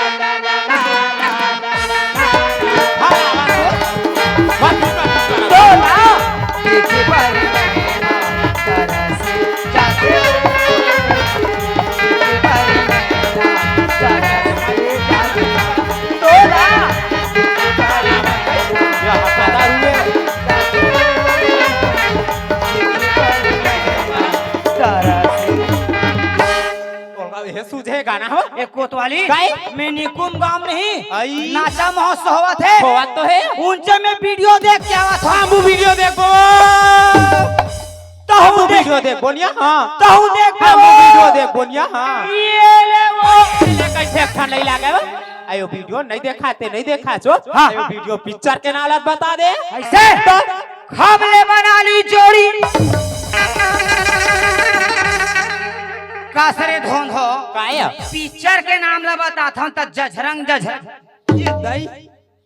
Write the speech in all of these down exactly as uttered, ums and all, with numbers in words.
हाँ, हाँ, हाँ। तो ना, एक बार नैना तरस जाते, एक बार नैना तरस जाते। तो ना, एक बार नैना, या हफ्तादार हुए। एक बार नैना तरस। तोर का हे सूझे गाना हो? ए कोतवाली, काहे? मैं निकुम गांव नहीं, आई। नाचा महोत्सव होवत हे। होवत तो हे। उनसे मैं वीडियो देख के आवत हूँ। हम वो वीडियो देखबो। तहूँ हम वो देख। वीडियो देखबो निया, हाँ। तहूँ देख हम वो बाबू। वीडियो देखबो निया, हाँ। ये ले वो। ले कैसे अच्छा नहीं लागे वो? आयो वीडियो नहीं देखाते, नहीं देखा जो। हाँ। आयो वीडियो पिक्चर के नाम बता दे। ऐसे? तो खबले बना ली जोड़ी। कासरे धोंध हो। काय? पिक्चर के नाम ला बताथन त जझरंग जझरंग। ये दई।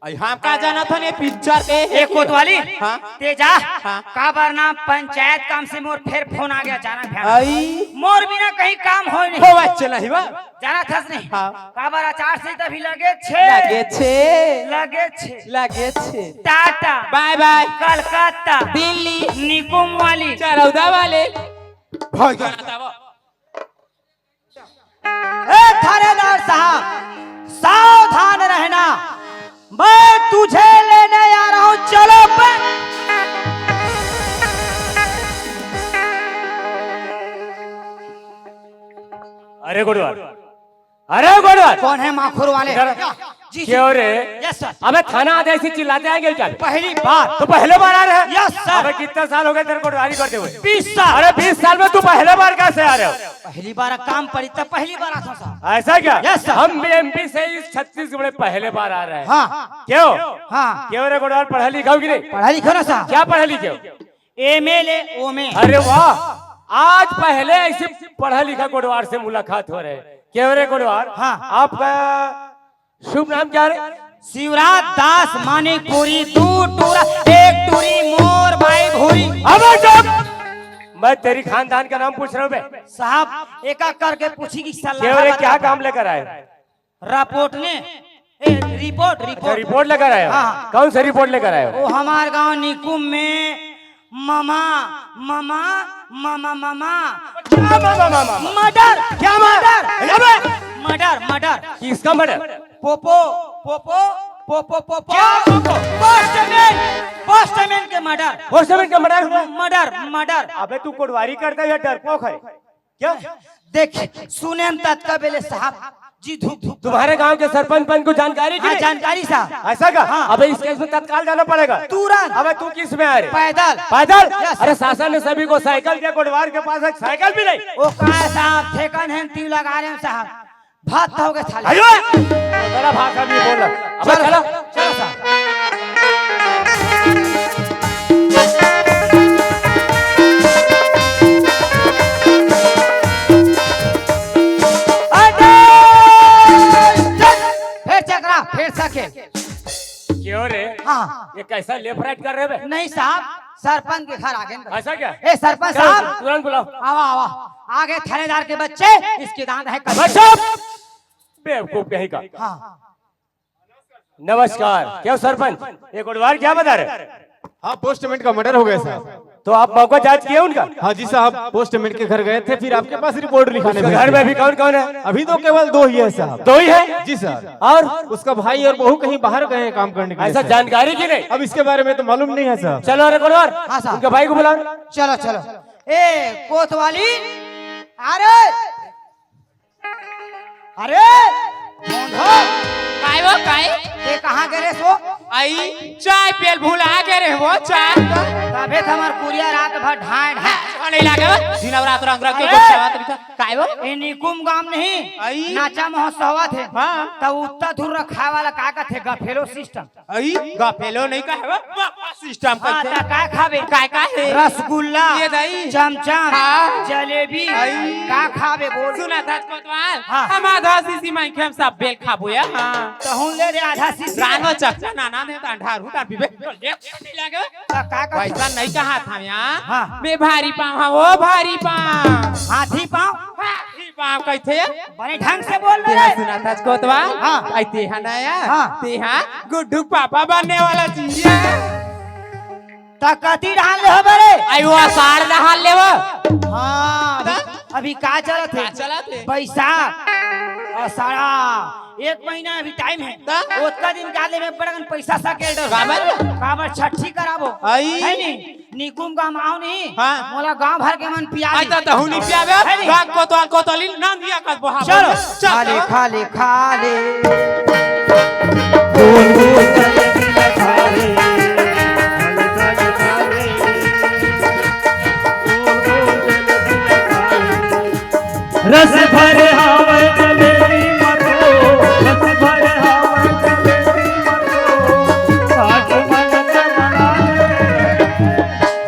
आई हम का जानत हन ये पिक्चर के? ए कोतवाली। हाँ। ते जा। हाँ। काबर ना पंचायत काम से मोर फेर फोन आ गया, जाना भ्यान। आई। मोर बिना कहीं काम होय नहीं। होवा चला ही बा। जानत हस नहीं? हाँ। काबर आचार संहिता भी लगे छे। लगे छे। लगे छे। लगे छे। टाटा। बाय बाय। कलकत्ता। दिल्ली। निकुम वाली। चरौदा वाले। भाई जाना था वो। ए थानेदार साहब, सावधान रहना, मैं तुझे लेने आ रहा हूँ, चलो बे। अरे गुरुवार, अरे गोडवार। कौन है माखुर वाले? इधर। जी, जी। क्यों रे? Yes sir. अबे थाना आते ऐसे चिल्लाते आएंगे क्या? पहली बार। तो पहले बार आ रहे हैं? Yes sir. अबे कितना साल हो गए तेरे को गोडवारी करते हुए? बीस साल। अरे बीस साल में तू पहले बार कैसे आ रहे हो? पहली बार काम पड़ी तब पहली बार आता हूँ साहब। ऐसा क्या? Yes sir. हम भी एमपी से इस छत्तीसगढ़ में पहले बार आ रहे हैं। हाँ। क्यों? हाँ। क्यों रे गोडवार, पढ़ा लिखा हो कि नहीं? पढ़ा लिखा ना साहब। क्या पढ़ा लिखे हो? एमएलए ओमे। अरे वाह, आज पहले ऐसे पढ़ा लिखा गोडवार से मुलाकात हो रहे। क्यों रे गोडवार? हाँ। आपका शुभ नाम क्या रे? शिवराज दास मानिकपुरी, दू टूरा, एक टूरी मोर बाई भूरी। अबे चुप! मैं तेरी खानदान का नाम पूछ रहा हूँ बे। साहब, एक एक करके पूछी कि सलाह क्यों रे, बता क्या दो। काम लेकर आए? रिपोर्ट ने, ए, रिपोर्ट, अच्छा, रिपोर्ट। रिपोर्ट लेकर आए हो? हाँ, हाँ। कौन सा रिपोर्ट लेकर आए हो? वो हमारे गांव निकुम में ममा, ममा, ममा, ममा। क्या ममा, ममा, ममा? मर्डर। क्या मर्डर? मर्डर। अबे! Murder, murder. किसका मर्डर? पोपो, पोपो, पोपो, पोपो। क्या पोपो? पोस्टमैन, पोस्टमैन के मर्डर। पोस्टमैन का मर्डर हुआ? Murder, murder. अबे तू कोटवारी करता है या डरपोक है? क्या? देख, सुने न ततका बेले साहब जी, धूप, धूप। तुम्हारे गांव के सरपंच पंच को जानकारी की हाँ, नहीं? जानकारी साहब। ऐसा का? हाँ। अबे इस केस में तत्काल जाना पड़ेगा। तुरंत। अबे तू किस में आ रहे? पैदल। पैदल? यस। अरे शासन ने सभी को साइकिल दिया, गोडवार के पास एक साइकिल भी नहीं। वो का है साहब, ठेकन है, तीन लगा रहे हैं साहब। भात खाओगे थाली। अयो! बड़ा भाषा भी बोल रहा। अबे चलो, चलो। चलो साहब। ये कैसा लेफ्ट राइट कर रहे बे? नहीं साहब, सरपंच के घर आगे न। ऐसा क्या? ए सरपंच चलो, साहब, तुरंत बुलाओ। आवा, आवा। आगे थानेदार के बच्चे, इसके दांत है कच्चे। बच्चों! बेवकूफ कहीं का। हाँ। नमस्कार। क्यों सरपंच, ये गोडवार क्या बता रहे? हाँ, पोस्टमैन का मर्डर हो गया साहब। तो आप मौका जांच किए उनका? हाँ जी साहब, पोस्टमैन के घर गए थे, फिर आपके पास रिपोर्ट लिखाने उसके भेज घर दिया। में अभी कौन कौन है? अभी तो केवल दो ही है साहब। दो ही है? जी सर। और? उसका भाई और बहू कहीं बाहर गए हैं काम करने के लिए ऐसा सर। जानकारी की नहीं? अब इसके बारे में तो मालूम नहीं है सर। चलो अरे गोडवार, हाँ साहब। उनके भाई को बुलाओ। चलो चलो। ए कोतवाली, अरे अरे, मोंढो, काय वो, काय? ते कहाँ गे रेस वो? आई, चाय पियल भुला गे रेहे वो, चाय। तभे त हमर कुरिया रात भर ढाय ढाय। हाँ, नहीं लागे वो। दिन अउ रात रंग रंग के अरे! गोठियावत रहिथे। काय वो? ए निकुम गांव नहीं, आई। नाचा महोत्सव होवत हे। हाँ। त उत्ता धुर्रा खाए वाला का कथे, गफेलो सिस्टम। अई, गफेलो नहीं कहे वो, बफे सिस्टम हाँ, कथे। त का खाबे? काय का हे? रसगुल्ला, ये दई। चमचम, हाँ। जलेबी, अई। का खाबे बोल? सुनत हस कोतवाल, हाँ। हम आधा शीशी मांगे हम सब बेल खाबो या, हाँ। तहूँ ले रे आधा शीशी। रानो चकचा नाना ने त अंधार हूँ, तार पीबे। ले, ले, ले, ले। त का का वैसा नहीं कहा था यार। हाँ। मैं भारी पाँव हाँ, वो भारी पाँव। हाथी पाँव? हाथी पाँव कहिथे? बड़े ढंग से बोल तेहा रे। सुनत हस कोतवाल? हाँ। आई तेहा ना या? हाँ। तेहा गुड्डू पापा बनने वाला चीज है। त कती डाल ले हो बरे? आई वो आषाढ़ डाल ले वो। हाँ, अभी, त? अभी का चलत हे? का चलत हे? बैसाख, आषाढ़ा, एक महीना अभी टाइम हे। त? ओतका दिन का ले में बड़कन पैसा सकेल डर। काबर? काबर छठी कराबो। आई। है नी? निकुम गांव आव नहीं, हाँ। मोला गांव भर के मन पिया आई दे। त तहूँ नहीं पियाबे, है नी? गांव कोतवाल कोतवाली नाम दिया कर बोहा चलो। बोल। चल, खाले, चल। खाले, खाले। गोल गोल जलेबी ला खाले, खाले, खाले, खाले। गोल गोल जलेबी ला खाले। रस भरे हावय जलेबी मतो, रस भरे हावय जलेबी मतो, आज मन के मना ले।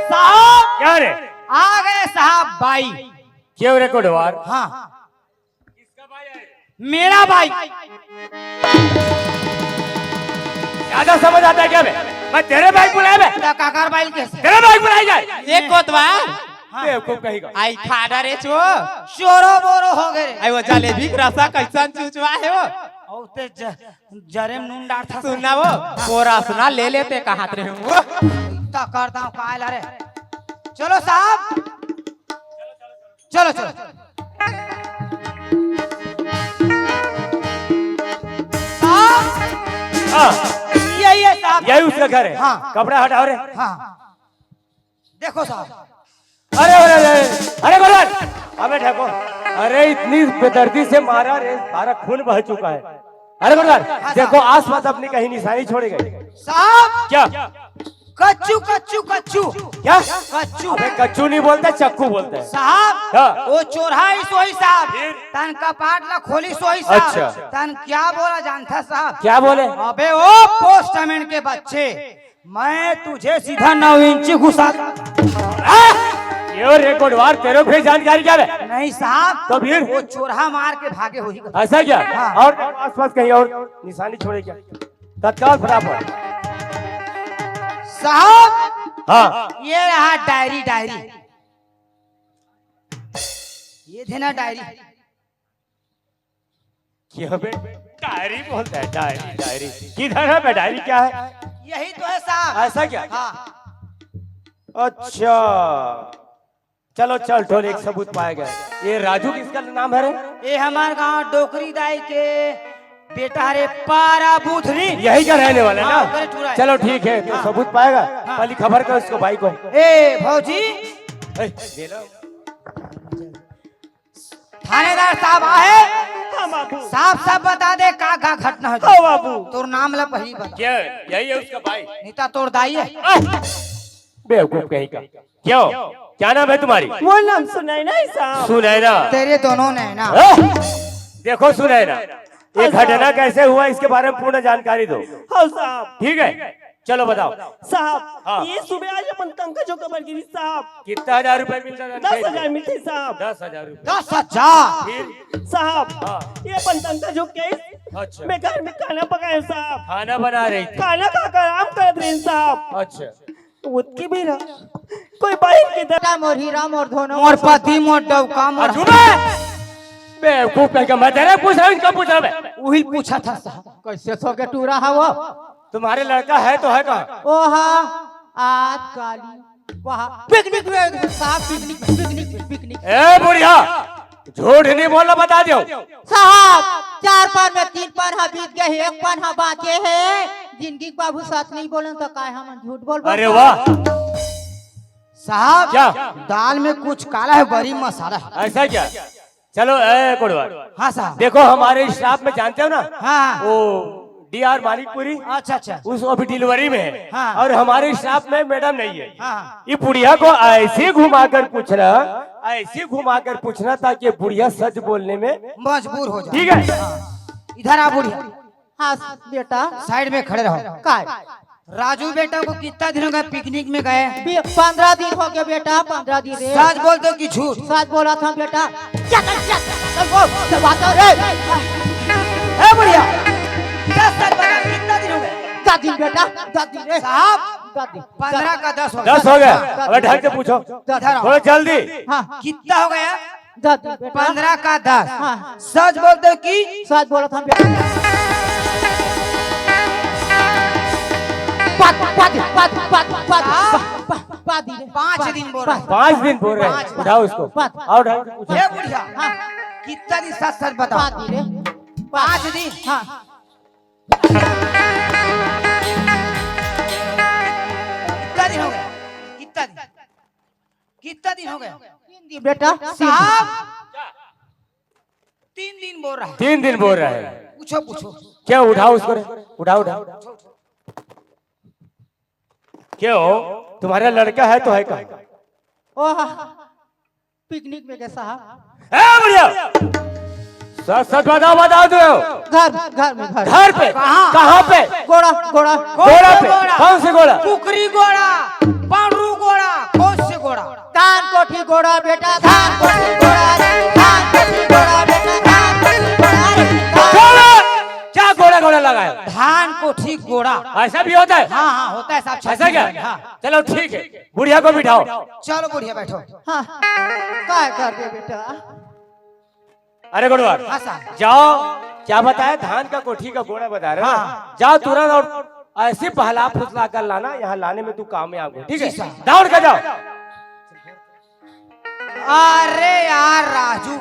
साहब, क्या रे? आ गए साहब बाई। क्यों रे कोडवार? हाँ। मेरा बाई। ज्यादा समझ आता है क्या बे? मैं तेरे बाई बुलाए बे? त काकर बाई के से? तेरे बाई बुलाए जाए। एक कोतवाल। हाँ। बेवकूफ कहीं का। आई खाड़ा रे चो। चोरो बोरो हो गए रे। आई वो जलेबी के रसा कैसन चुचवा हे वो। औ ते ज-, जरे में नून डालता से। सुनना वो, वो रसना ले लेते कहत रहे हूँ। त करता हूँ काहे ला रे। चलो साहब। चलो, चलो। साहब, हाँ। यही है साहब। यही उसका घर है। हाँ। कपड़ा हटाओ रे। हाँ। देखो साहब। अरे, अरे, अरे, अरे, गोलवार, अबे ढको। अरे, इतनी बेदर्दी से मारा रे, सारा खून बह चुका है। अरे, गोलवार, हाँ, देखो, साहब। आसपास अपनी कहीं निशानी छोड़े गए। साहब। क्या? कच्चू, कच्चू, कच्चू। क्या? कच्चू। अबे, कच्चू नहीं बोलता, चक्कू बोलता है। साहब, हाँ। वो चोरहा ही सोही साहब, फिर? तन कपाट ला खोली सोही साहब। अच्छा। तन क्या बोला जानता साहब? क्या बोले? अबे, ओ पोस्टमैन के बच्चे, मैं तुझे सीधा नौ इंची घुसा। आ! ये और एक गोडवार, तेरे को जानकारी क्या है? नहीं साहब, तो फिर? वो चोरहा मार के भागे हुई। ऐसा क्या? हाँ। और आसपास कहीं और निशानी छोड़े क्या? तत्काल फटाफट। साहब, हाँ। ये रहा डायरी, डायरी। ये थे ना डायरी। क्या बे? डायरी बोलता है, डायरी, डायरी। किधर है बे, डायरी क्या है? यही तो है साहब। ऐसा क्या? हाँ। अच्छा, चलो चल, ठोल एक सबूत पाया गया। ये राजू किसका नाम है रे? ये हमारे गांव डोकरी दाई के बेटा रे, पारा बुधनी। यही का रहने वाला है ना? हाँ, करे चुरा है। चलो ठीक है, तो हाँ। सबूत पाएगा। हाँ। पहली खबर कर उसको, भाई को। ए भौजी। ए, दे लो। थानेदार साहब आहे। हाँ बाबू। साफ साफ बता दे का का घटना हो। हाँ बाबू। तोर नाम ला पहली बता। क्या? यही है उसका भाई। नहीं त तोर दाई है। आह! बेवकूफ कहीं का। क्यों? क्या नाम है तुम्हारी? मोर नाम सुनैना है साहब। सुनैना। तेरे दोनों नैना। आह! देखो सुनैना, ये हाँ, साहब। घटना कैसे हुआ, इसके बारे में पूर्ण जानकारी दो। हाँ साहब। ठीक है, चलो बताओ। साहब, हाँ। ये सुबह आज अपन तनखा जो कबर गिरी साहब। कितना हजार रुपए मिलता था? दस हजार मिलते साहब। दस हजार रुपए। दस हजार? फिर? साहब, हाँ। ये अपन तनखा जो क्या है? अच्छा। मैं घर में खाना पकाया साहब। खाना बना रही थी। खाना खाकर आराम कर रही साहब। अच्छा। उतकी भी रहा। कोई बाहर की तरह। राम और हीरा मोर धोनो मोर पति मोर डौका मोर। चुप है। बेवकूफ कह के मैं तेरे पूछ रहा हूँ, इनका पूछ रहा मैं। वही पूछा था साहब। कैसे सो के टूरा है वो? तुम्हारे लड़का है तो है कहाँ? ओ हाँ, आज काली वहाँ पिकनिक में साहब, पिकनिक, पिकनिक, पिकनिक। ए बुढ़िया, झूठ नहीं बोलना, बता दो। साहब, चार पान में तीन पान हा बीत गए, एक पान हा बाँचे है। जिंदगी के बाबू सच नहीं बोलन तो काय हम झूठ बोल अरे वाह। साहब, क्या? दाल में कुछ काला है, बड़ी मसाला है। ऐसा क्या? चलो, ए कोटवार। हाँ साहब। देखो, हमारे स्टाफ में जानते हो ना? हाँ। वो डी आर मानिकपुरी। अच्छा, अच्छा। उस, वो अभी डिलीवरी में है। हाँ। और हमारे स्टाफ में मैडम नहीं है। हाँ। ये बुढ़िया को ऐसे घुमाकर पूछना, ऐसे घुमाकर पूछना ताकि ये बुढ़िया सच बोलने में मजबूर हो जाए। ठीक है? हाँ। इधर आ बुढ़िया। हाँ बेटा। साइड में खड़े रहो। काय? राजू बेटा को कितना दिन हो गया पिकनिक में गए? बे-, पन्द्रह दिन हो गया बेटा, पन्द्रह दिन रे। सच बोल दो कि झूठ? सच बोला था बेटा। क्या कर, क्या कर, चल बोल, चल बात कर रे। ए बुढ़िया, सच सच बता, कितना दिन हो गया? दस दिन बेटा, दस दिन रे। साहब, दस दिन। पन्द्रह का दस हो गया। दस हो गया। हाँ, अबे ढंग से पूछो। दस दिन। थोड़ा जल्दी। हाँ। कितना हो गया? दस दिन बेटा। पन्द्रह का दस। हाँ। सच बोलते हो कि? सच बोला था बेटा। पाँच, पाँच, पाँच, पाँच, पाँच, पाँच, पाँच, पाँच दिन। पाँच दिन बोल रहे हैं। पाँच दिन बोल रहे हैं। पाँच, उठाओ उसको। पाँच। आओ, उठाओ, उठाओ। ये बुढ़िया। हाँ। कितना दिन सच सच बताओ। पाँच दिन रे। पाँच दिन। हाँ। कितना दिन हो गया? कितना दिन? कितना दिन हो गया? तीन दिन बेटा। साहब, तीन दिन बोल रहा है। तीन दिन बोल रहा है। पूछो, पूछो। क्या उठाओ उसको रे? उठाओ, उठाओ। क्या हो? तुम्हारा लड़का है तो है कहाँ? ओह, पिकनिक में गए साहब। ए बुढ़िया, सच सच बताओ, बताओ तो। घर, घर में, घर। घर पे? कहाँ? कहाँ पे? गोड़ा, गोड़ा। गोड़ा पे? गोड़ा। कौन से गोड़ा? कुकरी गोड़ा, पांडरू गोड़ा, कौन से गोड़ा? धान कोठी गोड़ा बेटा, धान कोठी गोड़ा रे, धान कोठी गोड़ा बेटा, धान कोठी गोड़ा रे, धान चलो, क्या गोड़ा गोड़ा लगाए? धान कोठी गोड़ा। ऐसा भी होता है? हाँ, हाँ, होता है साहब, ऐसा क्या? हाँ। चलो ठीक है, बुढ़िया को बिठाओ। चलो बुढ़िया बैठो। हाँ, काय कर दे बेटा? अरे गोड़वार, हाँ साहब। जाओ, क्या बताया, धान का कोठी का गोड़ा बता रहे हो? हाँ। जाओ तुरंत और ऐसी बहला फुसला कर लाना, यहाँ लाने में तू कामयाब हो, ठीक है? जी साहब। दौड़ के जाओ। अरे यार राजू,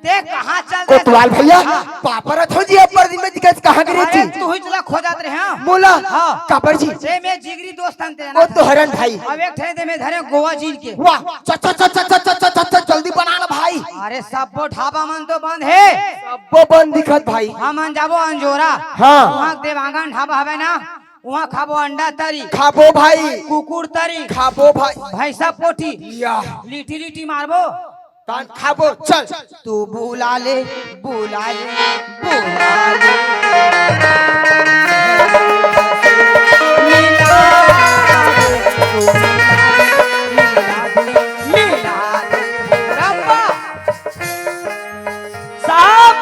ते कहाँ चल रहे? कोतवाल भैया, हाँ। पापड़ अथो जी, अब्बर दिन में दिखत कहाँ गिरे अरे जी? तू ही चला खो जात रहे, हाँ? मोला? हाँ। काबर जी? ते में जिगरी दोस्त अंते ना ओ तो हरन भाई। अब एक ठे ते में धरे गोवा झील के। वाह, च, च, च, जल्दी बना ना भाई। अरे सब्बो ढाबा मन तो बंद है। सब्बो बंद दिखत भाई। हमन जाबो अंजोरा। हाँ। वहाँ देवांगन ढाबा हवे ना, वहाँ खाबो अंडा तरी। खाबो भाई। कुकुर तरी। खाबो भाई। भैंसा पोटी। या। लिटी लिटी मारबो। तान खाबो, चल। तू बुला ले, बुला ले, बुला ले। साहब,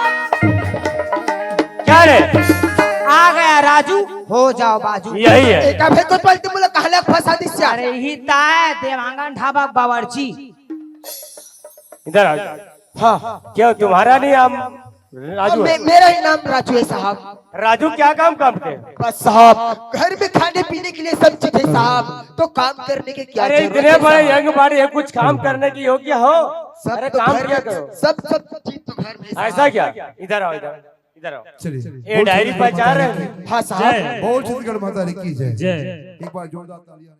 क्या रे? आ गया राजू। हो जाओ बाजू। यही है। एका भेको पलटी मुला कहला फंसा दिस यार। अरे ही ताय देवांगन ढाबा बावर्ची। इधर आ। हाँ। क्या तुम्हारा नहीं नाम राजू और है? मे-, मेरा ही नाम राजू है साहब। राजू क्या काम काम के? बस साहब, घर में खाने पीने के लिए सब चीज है साहब, तो काम करने के क्या अरे जरूरत इतने है बड़े साहब? यंग बॉडी है, कुछ काम करने के योग्य हो? सब अरे तो काम घर किया में, करो। सब, सब चीज तो घर में है ऐसा साहब। क्या? इधर आओ, इधर, इधर आओ। चलिए। ये डायरी पहचान रहे हैं? हाँ साहब। जय। बोल छत्तीसगढ़ माता दी की जय। जय। एक बार जोरदार तालियां।